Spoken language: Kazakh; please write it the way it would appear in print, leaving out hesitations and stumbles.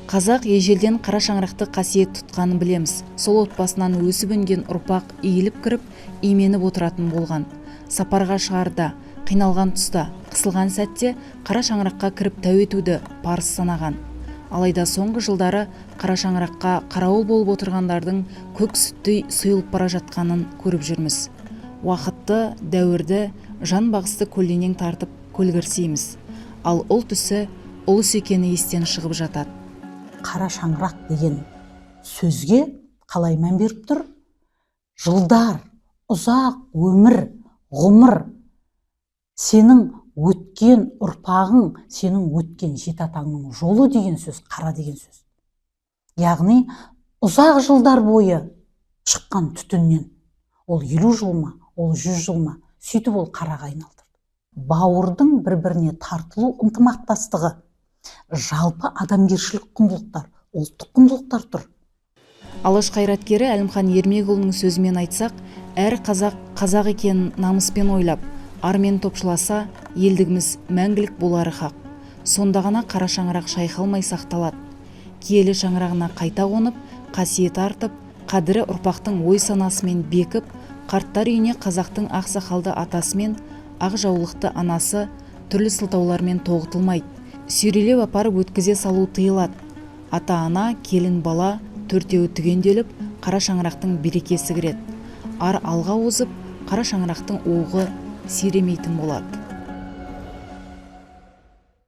Қазақ ежелден қара шаңырақты қасиет тұтқанын білеміз. Сол отбасынан өсіп өнген ұрпақ иіліп кіріп, именіп отыратын болған. Сапарға шығарда, қиналған тұста, қысылған сәтте қара шаңыраққа кіріп тәу етуді парыз санаған. Алайда соңғы жылдары қара шаңыраққа қарауыл болып отырғандардың көк сүттей сұйылып бара жатқанын көріп жүрміз. Уақытты, дәуірді, жан бағысты көлденең тартып көлгірсейміз. Ал ұлт ісі ұлыс екені естен шығып жатады. Қара шаңырақ деген сөзге қалай мән беріп тұр? Жылдар, ұзақ өмір, ғұмыр, сенің өткен ұрпағың, сенің өткен жеті атаңның жолы деген сөз, қара деген сөз. Яғни ұзақ жылдар бойы шыққан түтіннен, ол 50 жыл ма, ол 100 жыл ма, сөйтіп ол қараға айналдырды. Бауырдың бір біріне тартылу ынтымақтастығы, жалпы адамгершілік құндылықтар, ұлттық құндылықтар тұр. Алаш қайраткері Әлімхан Ермекұлының сөзімен айтсақ, әр қазақ қазақ екенін намыспен ойлап, армен топшыласа, елдігіміз мәңгілік болары хақ. Сонда ғана қара шаңырақ шайқалмай сақталады. Киелі шаңырағына қайта қонып, қасиеті артып, қадірі ұрпақтың ой санасымен бекіп, қарттар үйіне қазақтың ақ сақалды атасы мен ақ жаулықты анасы түрлі сылтаулармен тоғытылмайды. Сүйрелеп апарып өткізе салу тыйылады. Ата-ана, келін, бала төртеуі түгенделіп, қара шаңырақтың берекесі кіреді. Ар алға озып, қара шаңырақтың уығы сиремейтін болады.